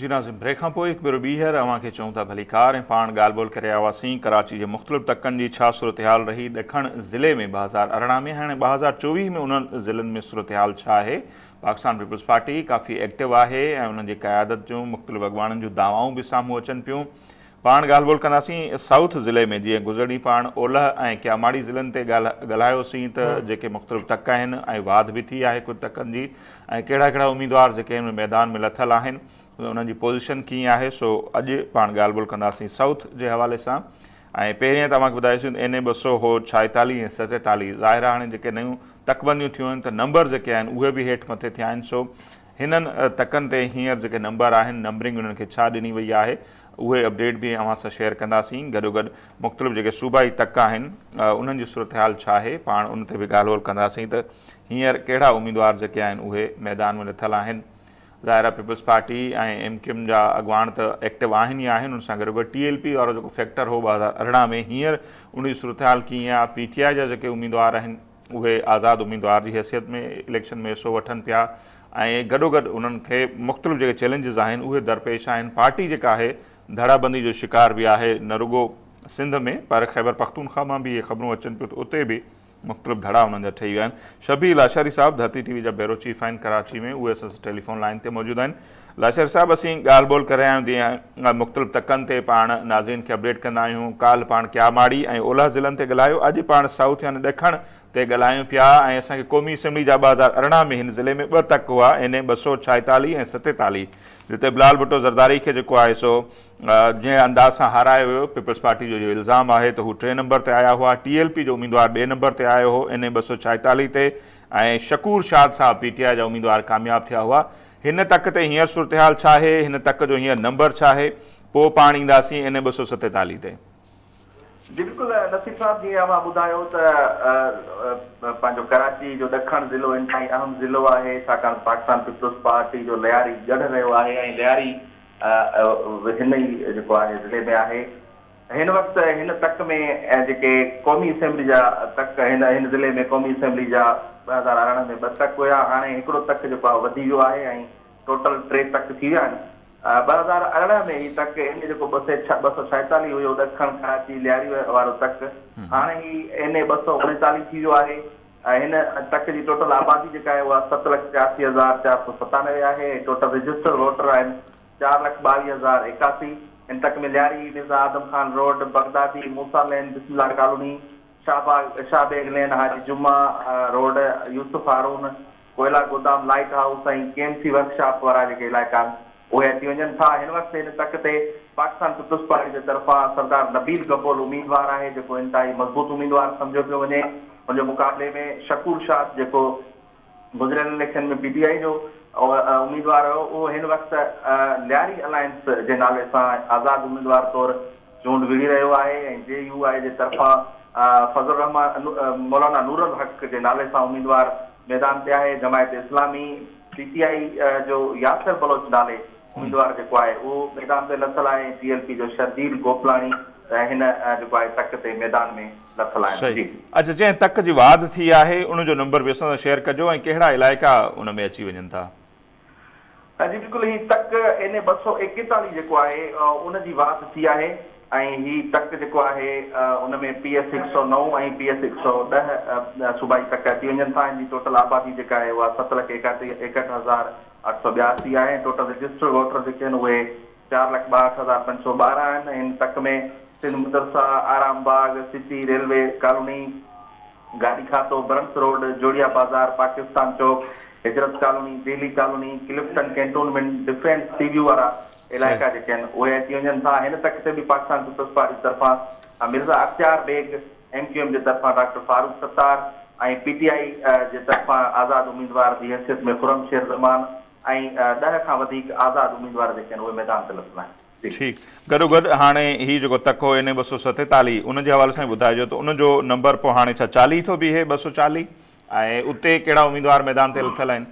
جي ناظرين بريڪ کان پوء هڪ ڀيرو ٻيهر اوهان کي چئون ٿا ڀليڪار ۽ پاڻ ڳالهه ٻولهه ڪري رهيا هئاسين ڪراچي جي مختلف تڪن جي ڇا صورتحال رهي ڏکڻ ضلعي ۾ 2018 ۾ هاڻي 2024 ۾ انهن ضلعن ۾ صورتحال ڇا آهي پاڪستان پيپلز پارٽي ڪافي ايڪٽو آهي ۽ انهن جي قيادت جون مختلف اڳواڻن جون دعوائون به سامهون اچن پيون پاڻ ڳالهه ٻولهه ڪنداسين سائوٿ ضلعي ۾ جيئن گذريل ڏينهن پاڻ اولهه ۽ ڪياماڙي ضلعن تي ڳالهايوسين ته جيڪي مختلف تڪ آهن ۽ واڌ به ٿي آهي ڪجهه تڪن جي ۽ ڪهڙا ڪهڙا اميدوار جيڪي ان ميدان ۾ لٿل آهن انهن جي پوزيشن ڪيئن آهي سو اڄ پاڻ ڳالهه ٻولهه ڪنداسين سائوٿ جي حوالي سان ۽ پهرين ته اوهان کي ٻڌايوسين ته اين اي 200 هو 46 ۽ 47 ظاهر آهي هاڻي جيڪي نيون تڪبنديون ٿيون آهن ته نمبر جيڪي آهن اهي به هيٺ مٿي ٿيا آهن سو هنن تڪن تي هينئر جيڪي نمبر آهن نمبرنگ انهن کي ڇا ڏني وئي آهي اهي اپڊيٽ به اوهان سان شيئر ڪنداسين گڏوگڏ مختلف جيڪي صوبائي تڪ آهن انهن جي صورتحال ڇا آهي پاڻ ان تي به ڳالهه ٻولهه ڪنداسين ته هينئر ڪهڙا اميدوار جيڪي آهن اهي ميدان ۾ لٿل آهن ظاهر آهي peoples party ۽ M Q M جا اڳواڻ ته ايڪٽو آهن ئي آهن ان سان گڏوگڏ ٽي ايل پي وارو جيڪو فيڪٽر هو 2018 ۾ هينئر ان جي صورتحال ڪيئن آهي پي ٽي آء جا جيڪي اميدوار آهن اهي آزاد اميدوار جي حيثيت ۾ اليڪشن ۾ حصو وٺن پيا ۽ گڏوگڏ انهن کي مختلف جيڪي چئلينجز آهن اهي درپيش آهن پارٽي جيڪا آهي ڌڙابندي جو شڪار به آهي نه رڳو سنڌ ۾ پر خيبر پختونخوا مان به اهي خبرون اچن پيون ته اتي به مختلف ڌڙا انهن جا ٺهي ويا آهن شبير لاشاري صاحب ڌرتي ٽي وي جا بيورو چيف آهن ڪراچي ۾ اهي اسان سان ٽيليفون لائين تي موجود آهن لاشاري صاحب اسين ڳالهه ٻولهه ڪري رهيا آهيون جيئن مختلف تڪن تي پاڻ ناظرين کي اپڊيٽ ڪندا آهيون ڪالهه پاڻ ڪياماڙي ۽ اولهه ضلعن تي ڳالهايو اڄ پاڻ سائوٿ يعني ڏکڻ تي ڳالهايون پيا ۽ اسان کي قومي اسيمبلي جا 2018 ۾ هن ضلعي ۾ ٻه تڪ هئا اين اي 246 ۽ 47 جتي بلال ڀٽو زرداري کي جيڪو آهي سو جنهن انداز سان هارايو ويو پيپلز پارٽي جو اهو الزام آهي ته هو ٽئين نمبر تي آيا هئا ٽي ايل پي جو اميدوار ٻئي نمبر تي آيو هو اين اي 246 تي ۽ شڪور شاد صاحب پي ٽي آء جا اميدوار ڪامياب ٿيا هئا هن تڪ تي هينئر صورتحال ڇا آهي، هن تڪ جو هينئر نمبر ڇا آهي، پوء پاڻ اينداسين اين اي 247 تي. جي بلڪل نصير صاحب جيئن اوهان ٻڌايو ته پنهنجو ڪراچي جو ڏکڻ ضلعو انتهائي اهم ضلعو آهي ڇاڪاڻ ته پاڪستان پيپلز پارٽي جو لياري ڳڙهه رهيو آهي ۽ لياري هن ئي جيڪو آهي ضلعي ۾ آهي هن وقت هن تڪ ۾ جيڪي قومي اسيمبلي جا تڪ هن هن ضلعي ۾ قومي اسيمبلي جا 2018 ۾ ٻه تڪ هيا هاڻي هڪڙو تڪ جيڪو آهي وڌي ويو آهي ۽ ٽوٽل ٽي تڪ ٿي ويا آهن. 2018 ۾ هي تڪ اين اي جيڪو 246 هيو ڏکڻ ڪراچي لياري وارو تڪ هاڻي هي اين اي 239 ٿي ويو آهي ۽ هن تڪ جي ٽوٽل آبادي جيڪا آهي اها 7,83,497 آهي ۽ ٽوٽل رجسٽرڊ ووٽر آهن 4,22,081، هن تڪ ۾ Lyari, Mirza Adam Khan road, Baghdadi, Musa lane, Bism Allah colony, Shah Bagh, Shah Beg lane, Haji Juma road, Yousuf Haroon, Koila Godam, light house ۽ K M C workshop وارا جيڪي علائقا آهن اهي اچي وڃن ٿا. هن وقت هن تڪ تي پاڪستان پيپلز پارٽي جي طرفان سردار نبيل گبول اميدوار آهي جيڪو انتهائي مضبوط اميدوار سمجهيو پيو وڃي. هن جو مقابلي ۾ شڪور شاد جيڪو گذريل اليڪشن ۾ پي ٽي آء جو اميدوار هيو اهو هن وقت لياري الائنس جي نالي سان آزاد اميدوار طور چونڊ وڙهي رهيو آهي ۽ جي يو آء جي طرفان فضل الرحمان مولانا نور الحق جي نالي سان اميدوار ميدان تي آهي جماعت اسلامي پي ٽي آء جو ياسر بلوچ نالي اميدوار جيڪو آهي اهو ميدان تي لٿل آهي ۽ ٽي ايل پي جو شرجيل گوپلاڻي هن جيڪو آهي تڪ تي ميدان ۾ لٿل آهن. صحيح جي. اڇا جنهن تڪ جي واڌ ٿي آهي ان جو نمبر به اسان سان شيئر ڪجو ۽ ڪهڙا علائقا ان ۾ اچي وڃن ٿا. جي بلڪل هي تڪ اين اي 241 جيڪو آهي ان جي واڌ ٿي آهي ۽ هي تڪ جيڪو آهي ان ۾ پي ايس 109 ۽ پي ايس 110 صوبائي تڪ اچي وڃن ٿا ان جي ٽوٽل آبادي جيڪا آهي اها ست لک ايڪهٺ هزار 882 آهي ۽ ٽوٽل رجسٽرڊ ووٽر جيڪي آهن اهي 4,62,512 آهن. هن تڪ ۾ سنڌ مدرسه، آرام باغ، سٽي ريلوي ڪالوني، گاڏي کاتو، برنس روڊ، جوڙيا بازار، پاڪستان چوڪ، Hijrat colony, Delhi colony, Clifton cantonment, defence sea view وارا علائقا جيڪي آهن اهي اچي وڃن ٿا. هن تڪ تي به پاڪستان پيپلز پارٽي طرفان Mirza Ikhtiar Baig, M Q M جي طرفان doctor Farooq Sattar ۽ P T I جي طرفان آزاد اميدوار جي حيثيت ۾ خرم شير زمان ۽ ڏهه کان وڌيڪ آزاد اميدوار جيڪي آهن اهي ميدان تي لٿل آهن. جي. ٺيڪ. گڏوگڏ هاڻي هي جيڪو تڪ هو اين اي 247 ان جي حوالي سان به ٻڌائجو ته ان جو نمبر پوء هاڻي ڇا 40 ٿو بيهي 240 ۽ اتي ڪهڙا اميدوار ميدان تي لٿل آهن؟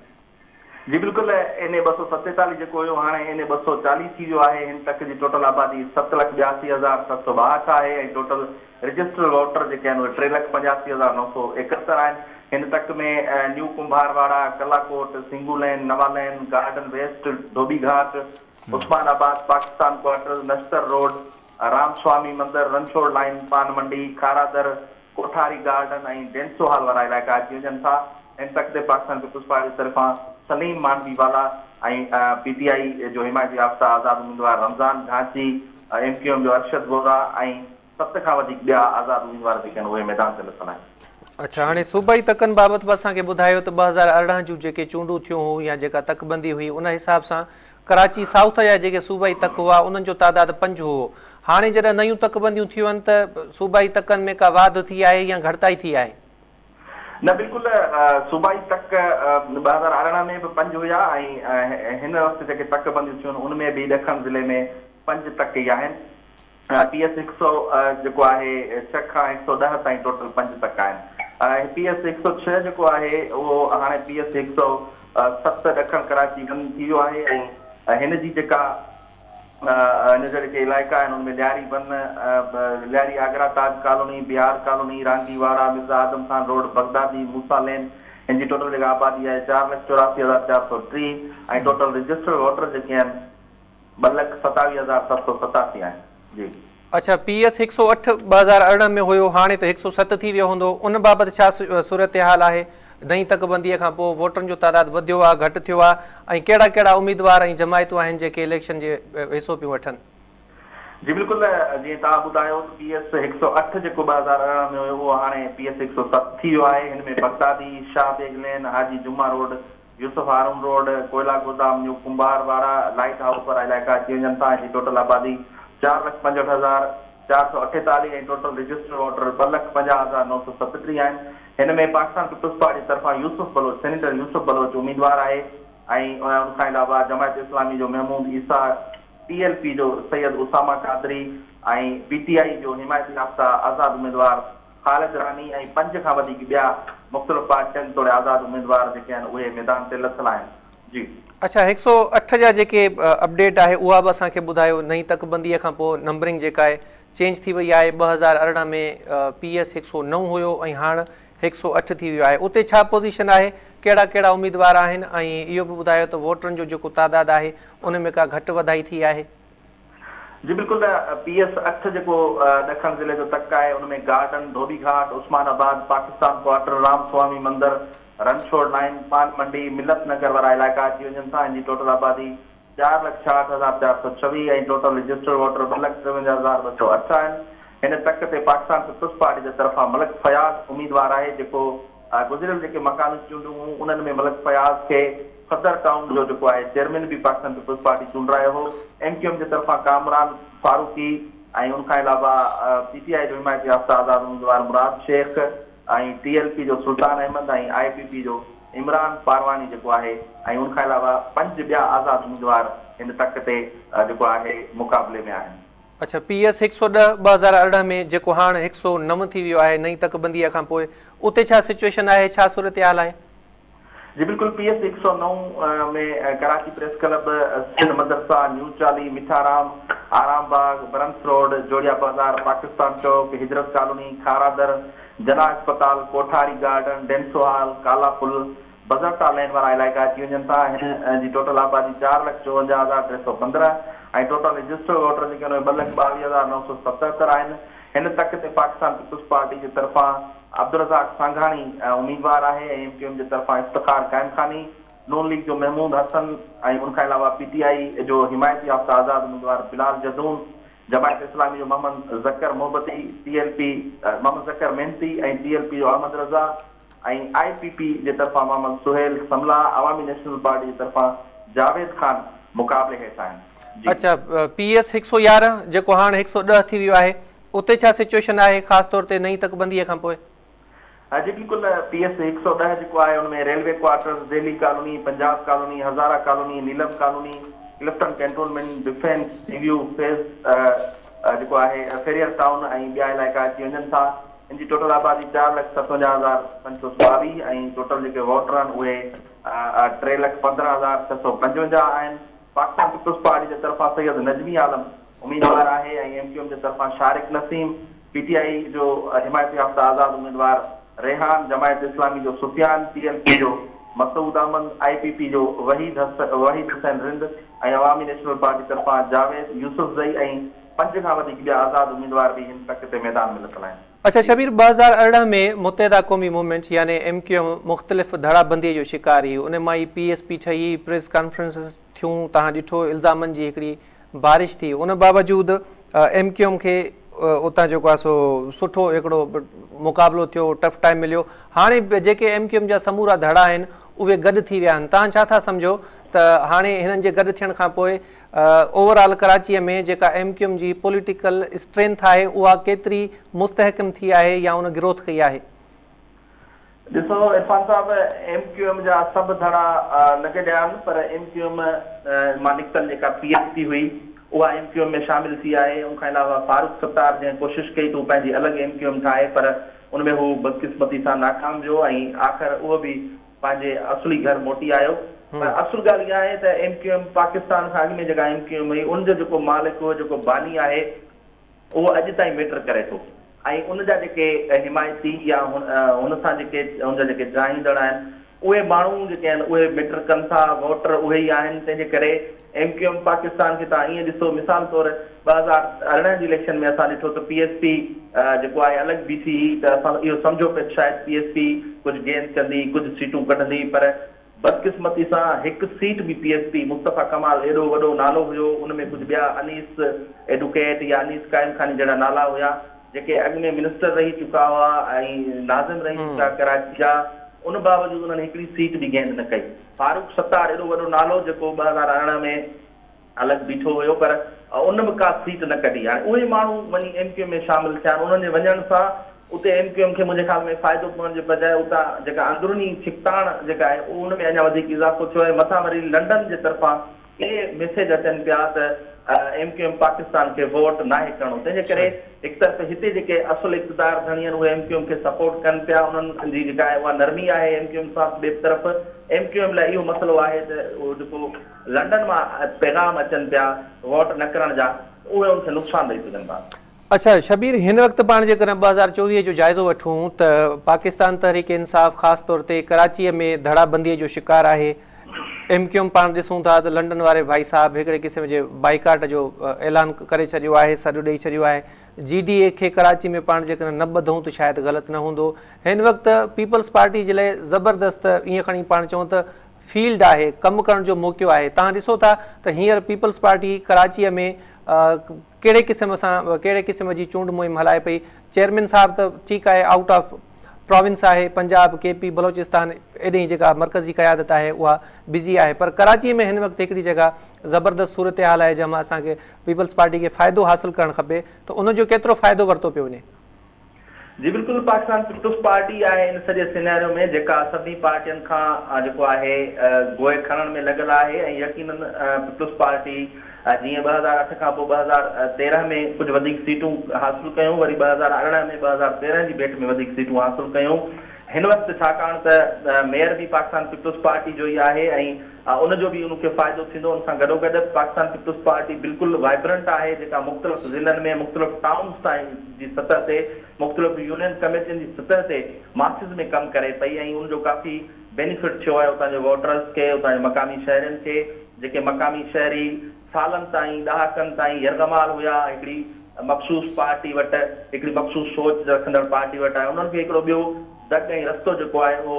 جي بلڪل اين اي 247 جيڪو هيو هاڻي اين اي 240 ٿي ويو آهي هن تڪ جي ٽوٽل آبادي 7,82,762 آهي ۽ ٽوٽل رجسٽرڊ ووٽر جيڪي آهن اهي 3,85,971 آهن هن تڪ ۾ نيو ڪنڀار واڙا، ڪلاڪوٽ، سنگو لين، نوان لين، گارڊن ويسٽ، ڌوٻي گهاٽ، Osmanabad, Pakistan quarters, Nishtar road, Ram Swami Mandir, Ranchhor line, Pan Mandi, Kharadar, Kothari garden ۽ Denso hall وارا علائقا اچي وڃن ٿا. هن تڪ تي پاڪستان پيپلز پارٽي طرفان Saleem Mandviwala ۽ P T I جو حمايت يافته آزاد اميدوار Ramzan Ghanchi, M Q M جو ارشد ووهرا ۽ ست کان وڌيڪ ٻيا آزاد اميدوار جيڪي آهن اهي ميدان تي لٿل آهن. اڇا هاڻي صوبائي تڪن بابت به اسان کي ٻڌايو ته 2018 جون جيڪي چونڊون ٿيون هيون يا جيڪا تڪبندي هئي ان حساب سان ڪراچي سائوٿ جا جيڪي صوبائي تڪ هئا انهن جو تعداد پنج هئو هاڻي جڏهن نيون تڪبنديون ٿيون آهن ته صوبائي تڪن ۾ ڪا واڌ ٿي آهي يا گهٽتائي ٿي آهي؟ نه بلڪل صوبائي تڪ 2018 ۾ به پنج هيا ۽ هن وقت جيڪي تڪ بنديون ٿيون آهن ان ۾ به ڏکڻ ضلعي ۾ پنج تڪ ئي آهن. پي ايس هڪ سئو جيڪو آهي ڇهه کان هڪ سئو ڏهه تائين ٽوٽل پنج تڪ آهن ۽ پي ايس هڪ سئو ڇهه جيڪو آهي اهو هاڻي پي ايس هڪ سئو ست ڏکڻ ڪراچي ون ٿي ويو آهي ۽ هن جي جيڪا هن جا جيڪي علائقا آهن ان ۾ Lyari one, Lyari Agra Taj colony, Bihar colony, Rangi Wara, Mirza Adam Khan road, Baghdadi, Musa lane, هن جي ٽوٽل جيڪا آبادي آهي 484430 ۽ ٽوٽل رجسٽرڊ ووٽر جيڪي آهن 227787 آهن جي. اڇا پي ايس هڪ سئو اٺ 2018 ۾ هيو هاڻي ته هڪ سئو ست ٿي ويو هوندو ان بابت ڇا صورتحال آهي نئين تڪبندي کان پوء ووٽرن جو تعداد وڌيو آ گهٽ ٿيو آ ۽ ڪهڙا ڪهڙا اميدوار ۽ جماعتون آهن جيڪي اليڪشن جي حصو پيون وٺن. جي بلڪل جيئن توهان ٻڌايو ته پي ايس هڪ سئو اٺ جيڪو 2018 ۾ هيو اهو هاڻي پي ايس هڪ سئو ست ٿي ويو آهي هن ۾ Baghdadi, Shah Beg lane, Haji Juma road, Yousuf Haroon road, Koila Godam, new Kumbhar Wara, light house وارا علائقا اچي وڃن ٿا ۽ جي ٽوٽل آبادي 465448 ۽ ٽوٽل رجسٽرڊ ووٽر 250937 آهن. هن ۾ پاڪستان پيپلز پارٽي طرفان يوسف بلوچ سينيٽر يوسف بلوچ اميدوار آهي ۽ ان کان علاوه جماعت اسلامي جو Mahmood Isa, T L P جو Syed Usama Qadri ۽ P T I جو حمايت يافته آزاد اميدوار خالد راني ۽ پنج کان وڌيڪ ٻيا مختلف پارٽين توڙي آزاد اميدوار جيڪي آهن اهي ميدان تي لٿل آهن. جي. اڇا هڪ سئو اٺ جا جيڪي اپڊيٽ آهي اها به اسان کي ٻڌايو نئين تڪبندي کان پوء نمبرنگ جيڪا آهي چينج ٿي وئي آهي 2018 ۾ پي ايس هڪ سئو نو هيو ۽ هاڻ هڪ سئو اٺ ٿي ويو آهي اتي ڇا پوزيشن آهي ڪهڙا ڪهڙا اميدوار آهن ۽ اهو به ٻڌايو ته ووٽرن جو جيڪو تعداد آهي ان ۾ ڪا گهٽ وڌائي ٿي آهي. جي بلڪل پي ايس اٺ جيڪو ڏکڻ ضلعي جو تڪ آهي ان ۾ garden, Dhobi Ghat, Osmanabad, Pakistan quarter, Ram Swami Mandir, Ranchhor line, Pan Mandi, Millat Nagar وارا علائقا اچي وڃن ٿا. ان جي ٽوٽل آبادي 466426 ۽ ٽوٽل رجسٽرڊ ووٽر 253208 آهن. هن تڪ تي پاڪستان پيپلز پارٽي جي طرفان ملڪ فياض اميدوار آهي جيڪو گذريل جيڪي مڪاني چونڊون هيون انهن ۾ ملڪ فياض کي صدر ٽائون جو جيڪو آهي چيئرمين به پاڪستان پيپلز پارٽي چونڊرايو هو. ايم ڪيو ايم جي طرفان ڪامران فاروقي ۽ ان کان علاوه پي ٽي آء جو حمايت يافته آزاد اميدوار مراد شيخ ۽ ٽي ايل پي جو سلطان احمد ۽ آء پي پي جو عمران پارواڻي جيڪو آهي ۽ ان کان علاوه پنج ٻيا آزاد اميدوار هن تڪ تي جيڪو آهي مقابلي ۾ آهن. اڇا پي ايس هڪ سئو ڏهه 2018 ۾ جيڪو هاڻ هڪ سئو نو ٿي ويو آهي نئين تڪبنديء کان پوء اتي ڇا سچوئيشن آهي ڇا صورتحال آهي؟ جي بلڪل P S 109 ۾ Karachi press club, Sindh مدرسه، نيو چالي، مٺارام، آرام باغ، برنس روڊ، جوڙيا بازار، پاڪستان چوڪ، هجرت ڪالوني، کارادر، جناح اسپتال، ڪوٺاري گارڊن، ڊينسو هال، ڪالا پل، بزرٽا لين وارا علائقا اچي وڃن ٿا. هن جي ٽوٽل آبادي 454315 ۽ ٽوٽل رجسٽرڊ ووٽر جيڪي آهن اهي 222977 آهن. هن تڪ تي پاڪستان پيپلز پارٽي جي طرفان عبدالرزاق سانگهاڻي اميدوار آهي ۽ ايم ڪيو ايم جي طرفان افتخار قائمخاني، نون ليگ جو محمود حسن ۽ ان کان علاوه پي ٽي آء جو حمايت يافته آزاد اميدوار بلال جدون، جماعت اسلامي جو Muhammad Zakar Mohabbati, T L P Muhammad Zakar Mehnati ۽ T L P جو احمد رضا ۽ آء پي پي جي طرفان محمد سهيل سملا، عوامي نيشنل پارٽي جي طرفان جاويد خان مقابلي هيٺ آهن. جي. اڇا پي ايس هڪ سئو يارهن جيڪو هاڻ هڪ سئو ڏهه ٿي ويو آهي اتي ڇا سچوئيشن آهي خاص طور تي نئين تڪبنديء کان پوء؟ جي بلڪل پي ايس 110 جيڪو آهي ان ۾ railway quarters, Delhi colony, Punjab colony, Hazara colony, Neelam colony, Clifton cantonment, defence, sea view phase جيڪو آهي فريئر ٽائون ۽ ٻيا علائقا اچي وڃن ٿا. ان جي ٽوٽل آبادي 457522 ۽ ٽوٽل جيڪي ووٽر آهن اهي 315655 آهن. پاڪستان پيپلز پارٽي جي طرفان سيد نجمي عالم اميدوار آهي ۽ ايم ڪيو ايم جي طرفان شارق نسيم، پي ٽي آء جو حمايت يافته آزاد اميدوار ريحان، جماعت اسلامي جو سفيان، ٽي ايل پي جو Masood Ahmed, I P P جو وحيد وحيد حسين رند ۽ عوامي نيشنل پارٽي طرفان جاويد يوسفزئي ۽ پنج کان وڌيڪ ٻيا آزاد اميدوار به هن تڪ تي ميدان ۾ لٿل آهن. اڇا شبير 2018 ۾ متحده قومي موومينٽ يعني ايم ڪيو ايم مختلف ڌڙا بندي جو شڪار هئي ان مان ئي پي ايس پي ٺهي پريس ڪانفرنسز ٿيون تهان ڏٺو الزامن جي هڪڙي بارش ٿي ان باوجود ايم ڪيو ايم کي اتان جيڪو آهي سو سٺو هڪڙو مقابلو ٿيو ٽف ٽائيم مليو هاڻي جيڪي ايم ڪيو ايم جا سمورا ڌڙا آهن اهي گڏ ٿي ويا آهن تهان ڇا ٿا سمجهو ته هاڻي هنن جي گڏ ٿيڻ کان پوء اوور آل ڪراچيء ۾ جيڪا ايم ڪيو ايم جي پوليٽيڪل اسٽرينٿ آهي اها ڪيتري مستحڪم ٿي آهي يا ان گروٿ ڪئي آهي؟ ڏسو عرفان صاحب ايم ڪيو ايم جا سڀ ڌڙا نه گڏيا آهن پر ايم ڪيو ايم مان نڪتل جيڪا پي ايس پي هئي اها ايم ڪيو ايم ۾ شامل ٿي آهي ان کان علاوه فاروق ستار جنهن ڪوشش ڪئي ته هو پنهنجي الڳ ايم ڪيو ايم ٺاهي پر ان ۾ هو بدقسمتي سان ناڪام ويو ۽ آخر اهو به پنهنجي اصلي گهر موٽي آيو پر اصل ڳالهه اها آهي ته ايم ڪيو ايم پاڪستان کان اڳ ۾ جيڪا ايم ڪيو ايم هئي ان جو جيڪو مالڪ هو جيڪو باني آهي اهو اڄ تائين ميٽر ڪري ٿو ۽ ان جا جيڪي حمايتي يا هن سان جيڪي ان جا جيڪي چاهيندڙ آهن اهي ماڻهو جيڪي آهن اهي ميٽر ڪن ٿا ووٽر اهي ئي آهن تنهن جي ڪري ايم ڪيو ايم پاڪستان کي توهان ائين ڏسو مثال طور 2018 جي اليڪشن ۾ اسان ڏٺو ته پي ايس پي جيڪو آهي الڳ بيٺي هئي ته اسان اهو سمجهيو پئي ته شايد پي ايس پي ڪجهه گين ڪندي ڪجهه سيٽون ڪڍندي پر بدقسمتي سان هڪ سيٽ به P S P Mustafa Kamal ايڏو وڏو نالو هيو ان ۾ ڪجهه ٻيا انيس ايڊوڪيٽ يا انيس قائم خاني جهڙا نالا هيا جيڪي اڳ ۾ منسٽر رهي چڪا هئا ۽ ناظم رهي چڪا ڪراچي جا ان باوجود انهن هڪڙي سيٽ به گين نه ڪئي. فاروق ستار ايڏو وڏو نالو جيڪو 2018 ۾ الڳ بيٺو هيو پر ان به ڪا سيٽ نه ڪڍي هاڻي اهي ماڻهو وڃي ايم ڪيو ايم ۾ شامل ٿيا آهن انهن جي وڃڻ سان اتي ايم ڪيو ايم کي منهنجي خيال ۾ فائدو پوڻ جي بجاء اتان جيڪا اندروني ڇڪتاڻ جيڪا آهي ان ۾ اڃا وڌيڪ اضافو ٿيو آهي مٿان وري لنڊن جي طرفان اهي ميسيج اچن پيا ته ايم ڪيو ايم پاڪستان کي ووٽ ناهي ڪرڻو تنهن جي ڪري هڪ طرف هتي جيڪي اصل اقتدار ڌڻي آهن اهي ايم ڪيو ايم کي سپورٽ ڪن پيا انهن جي جيڪا آهي اها نرمي آهي ايم ڪيو ايم سان ٻئي طرف ايم ڪيو ايم لاء اهو مسئلو آهي ته اهو جيڪو لنڊن مان پيغام اچن پيا ووٽ نه ڪرڻ جا اهي ان کي نقصان ڏئي سگهن ٿا. اڇا شبير هن وقت پاڻ جيڪڏهن 2024 جو جائزو وٺون ته پاڪستان تحريڪ انصاف خاص طور تي ڪراچيء ۾ ڌڙا بنديء جو شڪار آهي ايم ڪيو ايم پاڻ ڏسون ٿا ته لنڊن واري ڀائي صاحب هڪڙي قسم جي بائيڪاٽ جو اعلان ڪري ڇڏيو آهي سڏ ڏئي ڇڏيو آهي جي ڊي اي کي ڪراچي ۾ پاڻ جيڪڏهن نه ٻڌون ته شايد غلط نه هوندو هن وقت پيپلز پارٽي جي لاء زبردست ائين کڻي پاڻ چئون ته فيلڊ آهي ڪم ڪرڻ جو موقعو آهي تهان ڏسو ٿا ته هينئر پيپلز پارٽي ڪراچيء ۾ ڪهڙي قسم سان ڪهڙي قسم جي چونڊ مهم هلائي پئي، چيئرمين صاحب ته ٺيڪ آهي آئوٽ آف پراونس آهي، پنجاب، ڪي پي، بلوچستان ايڏي جيڪا مرڪزي قيادت آهي اها بزي آهي پر ڪراچي ۾ هن وقت هڪڙي جيڪا زبردست صورتحال آهي جنهن مان اسان کي پيپلز پارٽي کي فائدو حاصل ڪرڻ کپي ته ان جو ڪيترو فائدو ورتو پيو وڃي. جي بلڪل پاڪستان پيپلز پارٽي آهي ان سڄي سيناريو ۾ جيڪا سڀني پارٽين کان جيڪو آهي گوء کڻڻ ۾ لڳل آهي ۽ يقينن پيپلز پارٽي جيئن 2008 کان پوء 2013 ۾ ڪجهه وڌيڪ سيٽون حاصل ڪيون وري 2018 ۾ 2013 جي ڀيٽ ۾ وڌيڪ سيٽون حاصل ڪيون هن وقت ڇاڪاڻ ته ميئر به پاڪستان پيپلز پارٽي جو ئي آهي ۽ ان جو به ان کي فائدو ٿيندو ان سان گڏوگڏ پاڪستان پيپلز پارٽي بلڪل وائبرنٽ آهي جيڪا مختلف ضلعن ۾ مختلف ٽائونز تائين جي سطح تي مختلف يونين ڪميٽين جي سطح تي ماسز ۾ ڪم ڪري پئي ۽ ان جو ڪافي بينيفٽ ٿيو آهي اتان جي ووٽرز کي اتان جي مقامي شهرين کي جيڪي مقامي شهري سالن تائين ڏهاڪن تائين يرغمال هيا هڪڙي مخصوص پارٽي وٽ هڪڙي مخصوص سوچ رکندڙ پارٽي وٽ آهي انهن کي هڪڙو ٻيو دڳ ۽ رستو جيڪو آهي اهو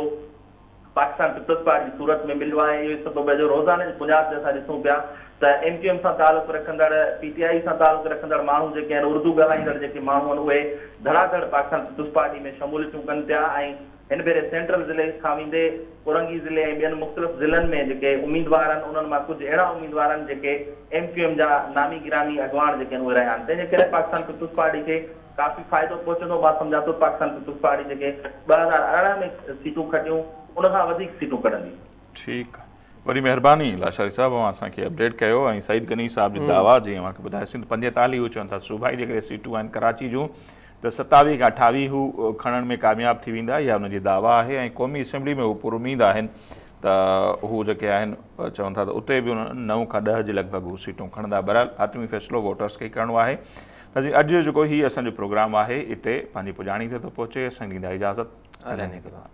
پاڪستان پيپلز پارٽي جي صورت ۾ مليو آهي اهو ئي سبب آهي جو روزاني جي بنياد تي اسان ڏسون پيا ته ايم ڪيو ايم سان تعلق رکندڙ پي ٽي آء سان تعلق رکندڙ ماڻهو جيڪي آهن اردو ڳالهائيندڙ جيڪي ماڻهو آهن اهي ڌڙا ڌڙ پاڪستان پيپلز پارٽي ۾ شموليتون ڪن پيا ۽ هن ڀيري سينٽرل ضلعي کان ويندي اورنگي ضلعي ۽ ٻين مختلف ضلعن ۾ جيڪي اميدوار آهن انهن مان ڪجهه اهڙا اميدوار آهن جيڪي ايم ڪيو ايم جا نامي گرامي اڳواڻ جيڪي آهن اهي رهيا آهن تنهن جي ڪري پاڪستان پيپلز پارٽي کي ڪافي فائدو پهچندو، مان سمجهان ٿو پاڪستان پيپلز پارٽي جيڪي 2018 ۾ سيٽون کٽيون ان کان وڌيڪ سيٽون ڪڍندي. ٺيڪ وڏي مهرباني لاشاري صاحب اوهان اسان کي اپڊيٽ ڪيو ۽ سعيد غني صاحب جي دعويٰ جي اوهان کي ٻڌايوسين ته 45 هو چون ٿا صوبائي جيڪڏهن سيٽون آهن ڪراچي جون ته 27 کان 28 هو کڻڻ ۾ ڪامياب ٿي ويندا اها انهن جي دعويٰ آهي ۽ قومي اسيمبلي ۾ هو پر اميد آهن ته هو جيڪي آهن چون ٿا ته اتي به انهن 9 کان 10 جي لڳ ڀڳ هو سيٽون کڻندا بهرحال حتمي فيصلو ووٽرس کي ڪرڻو آهي ناظرين اڄ جو جيڪو هي اسان جو پروگرام آهي اتي پنهنجي پڄاڻي تي ٿو پهچي اسان کي ڏيندا اجازت الله نگهبان.